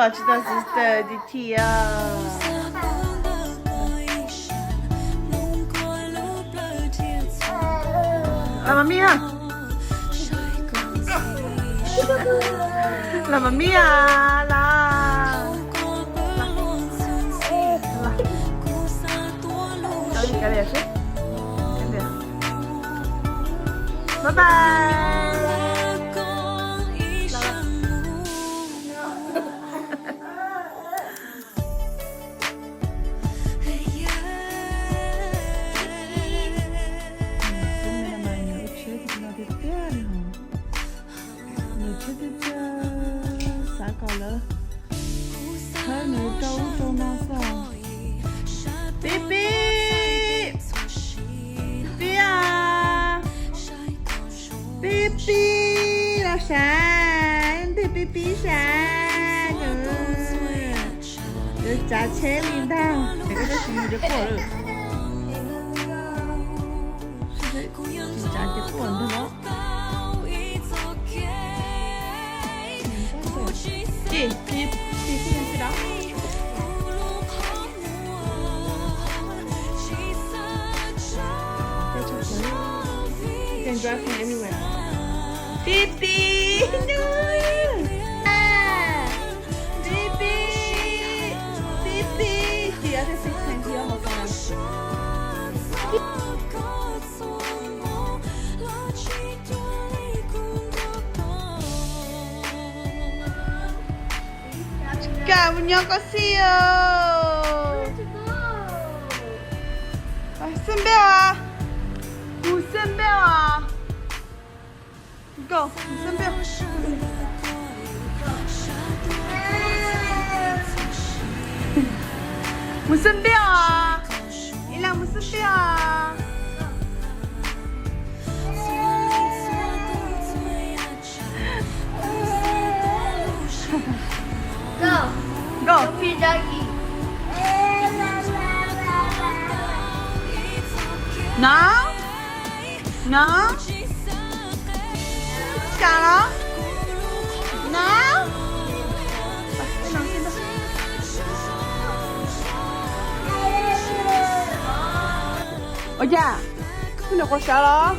Tsis tau sister tiag tiag. Los mas mij ha. Los mas mij a, los. Bye bye. Tus me no mas nyuam ua tshiab no tiag tiag li hos. Nyuam ua tshiab tiag tiag, xav kom lawv khawb nws rau ub rau no xwb. Pib pib, pib a, pib pib los sav, twg pib pib sav, yuav tsav tsheb li ntag. Tsis tsav ces quaj ntag los. Sim, sim, sim, sim, sim. You can drive me anywhere. Pib pib. Pib pib. Pib pib. Sim, sim, sim, sim. Kam mus nyob koj xij os. Xwb npej os. Mus xwb npej os. Go, mus xwb npej. Mus xwb npej os. Ib leeg mus xwb npej os. Go. Go. No. No. Kam los? No. Ua cas? Wb nws quas sawv los?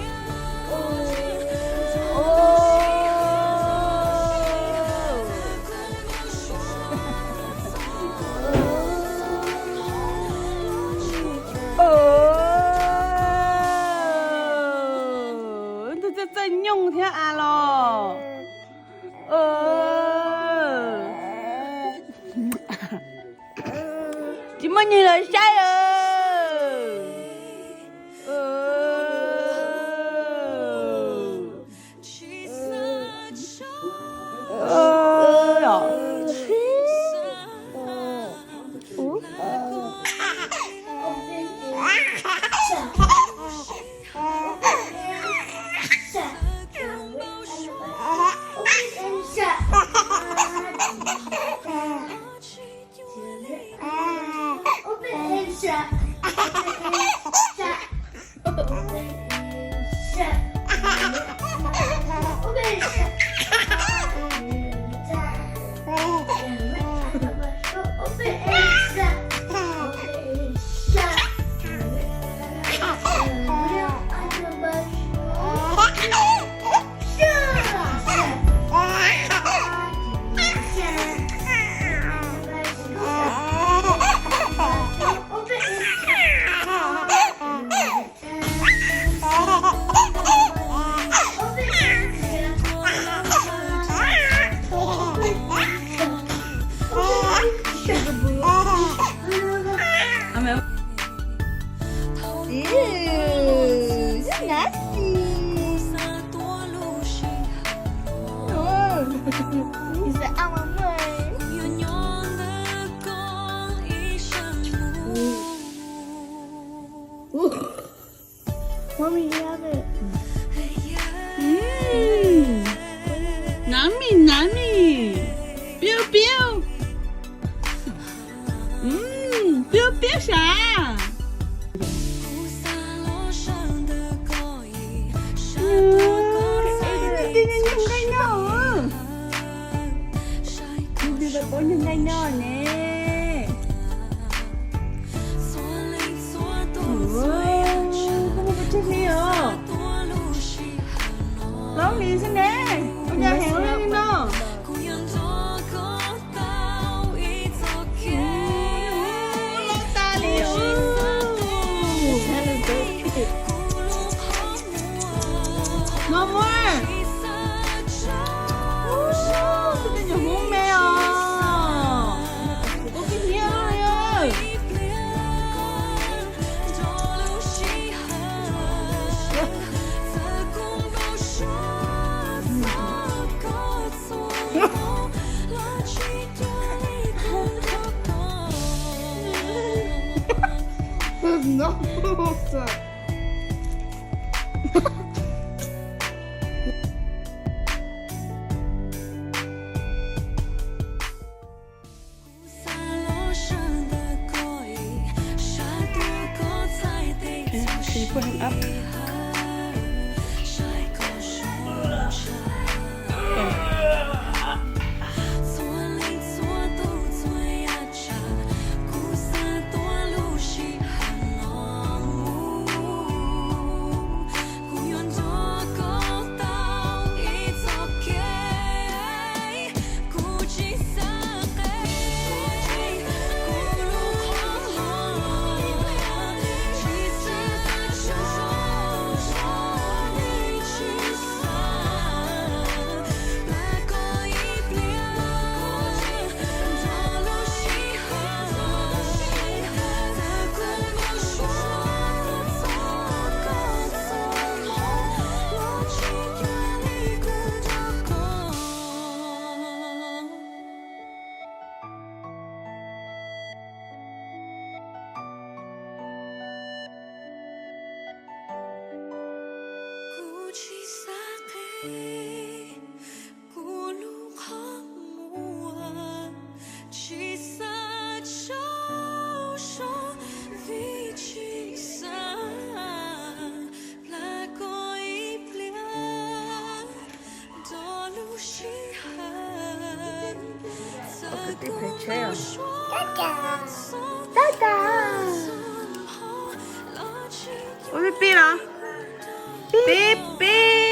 Ntug txawj txawj nyooj thiab a los. Tsis muaj neeg los saib. Ew, so nasty. Oh, it's an almond. Mommy, you have it. Mm. Nummy, nummy. Piu, piu. Mm, piu, piu sav. Mm, tij tij nyob nqaij nyob. Tij tij nyob nqaij nyob. Nyob ne. Ua, koj muaj pes tsawg hli os? Plaub hlis xwb ne. Ua cas heev li no? Loj tas li os. No muaj. Tus me nyuam Hmoob me os. Kuv kub kib hnyiab li. She put him up. Tab tab. Ua pib pib los? Pib pib.